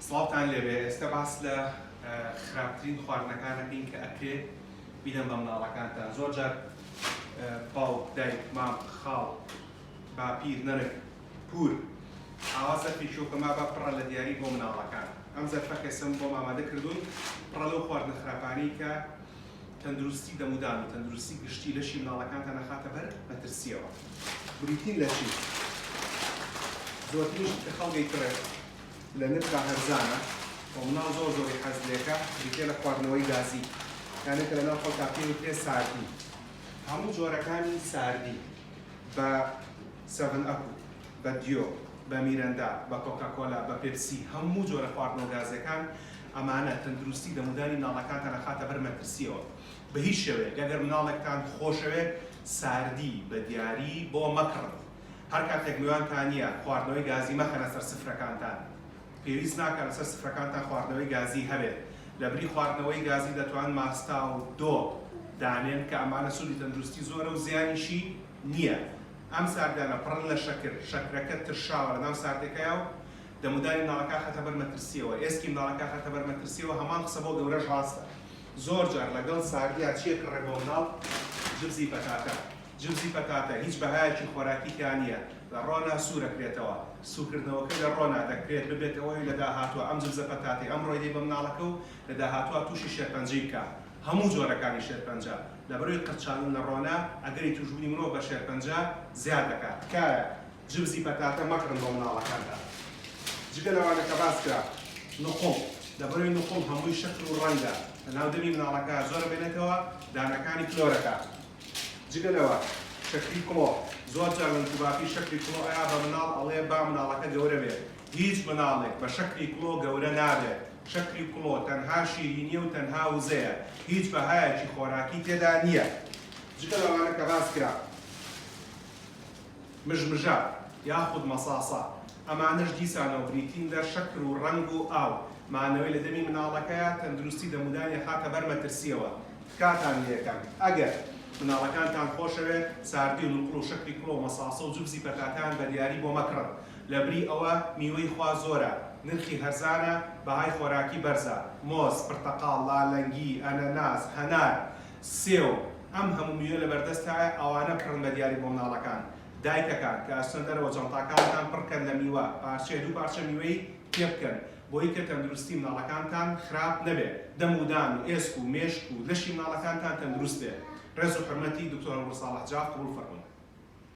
سڵاوتان لێبێ ئێستا باس لە خراپترین خواردنەکان ئەکەین کە ئەکرێ بیدەن بە مناڵەکانتان زۆر جار باوک دایک مام خاڵ باپیر نەنک پور ئاوا زەرفێکی وەکە مابە پڕە لە دیاری بۆ مناڵەکان ئەم زەرفە کە ئێستا من بۆم ئامادە کردوون پڕە لەو خواردنە خراپانەی کە تەندروستی دەمودان و تەندروستی گشتی لەشی مناڵەکانتان ئەخاتە بەر مەترسیەوە. بریتین لە چی؟ زۆرترین شت کە خەڵک ئەیکڕێت لە نرخا هەرزانە و مناڵ زۆر زۆری حەز لێکا بریتیە لە خواردنەوەی گازی یانێ کە لەناو خەڵکا پێی وترێ ساردی. هەموو جۆرەکانی ساردی بە سەڤن ئەپ و بە دیۆ بە میرەندا بە کۆکاکۆلا بە پێپسی هەموو جۆرە خواردنەوە گازیەکان ئەمانە تەندروستی دەمودانی مناڵەکانتان ئەخاتە بەر مەترسیەوە بە هیچ شێوەیەک ئەگەر مناڵێکتان خۆشەوێت ساردی بە دیاری بۆ مەکڕن هەر کاتێک میوانتان نیە خواردنەوەی گازی مەخەنە سەر سفرەکانتان پێویست ناکات لەسەر سفرەکانتان خواردنەوەی گازی هەبێت لەبری خواردنەوەی گازی دەتوان ماستا و دۆ دانێن کە ئەمانە سوودی تەندروستی زۆرە و زیانیشی نییە ئەم ساردانە پڕن لە شەکر شەکرەکە ترشاوە لەناو ساردەکەیا و دەمودانی مناڵەکە ئەخاتە بەر مەترسیەوە ئێسکی مناڵەکە ئەخاتە بەر مەترسیەوە هەمان قسە بۆ گەورەش ڕاستە زۆر جار لەگەڵ ساردیا چیە کڕێ بۆ مناڵ جبزی پەتاتە جبزی پەتاتە هیچ بەهایەکی خۆراکی تیا نیە لە ڕۆنا سوورەکرێتەوە سوورکردنەوەکەی لە ڕۆنا دەکرێت ببێتە هۆی لە داهاتوە ئەم جبزە پەتاتەی ئەمڕۆی دەی بە مناڵەکە و لە داهاتوە توشی شێرپەنجەی بکا هەموو جۆرەکانی شێرپەنجە لەبەرەوەی قرچاندن لە ڕۆنا ئەگەری توشبونی مرۆڤ بە شێرپەنجە زیاد دەکات تکایە جبزی پەتاتە مەکڕن بۆ مناڵەکانتان جگە لەوانە کە باس کرا نوقڵ لەبەرەوەی نوقڵ هەمووی شەکر و ڕەنگە لەناو دەمی مناڵەکە زۆر ئەمێنێتەوە دانەکانی کلۆرەکە جگە لەوە شەکری کڵۆ زۆر جار لەنکوباپی شەکری کڵۆ ئەیا بە مناڵ ئەڵێ با مناڵەکە گەورە بێ هیچ مناڵێک بە شەکری کڵۆ گەورە نابێ شەکری کڵۆ تەنها شیرینیە و تەنها وزەیە هیچ بەهایەکی خۆراکی تێدا نیە جگە لەوانە کە باس کرا. مژمژە یاخود مەساسە، ئەمانەش دیسانەوە بریتین لە شەکر و ڕەنگ و ئاو، مانەوەی لە دەمی مناڵەکەیا تەندروستی دەمودانی ئەخاتە بەر مەترسیەوە، تکاتان لێکەم ئەگەر مناڵەکانتان خۆشەوێ ساردی و نوقڵ و شەکری کڵۆ و مەساسە و جبزی پەتاتەیان بە دیاری بۆ مەکڕن، لەبری ئەوە میوەی خوا زۆرە، نرخی هەرزانە، بەهای خۆراکی بەرزە، مۆز، پرتەقاڵ، لالەنگی، ئەنەناس، هەنار، سێو، ئەم هەموو میوە لەبەردەستایە ئەوانە بکڕن بە دیاری بۆ مناڵەکان دایکەکان کە ئەچنە دەرەوە جانتاکانتان پڕ کەن لە میوە پارچەیە دوو پارچە میوەی پێ بکەن بۆی کە تەندروستی مناڵەکانتان خراپ نەبێ دەم و دان و ئێسک و مێشک و لەشی مناڵەکانتان تەندروست بێ ڕێز و حورمەتی دکتۆر هەوڵ ساڵح جاف قبوڵ فەرموون.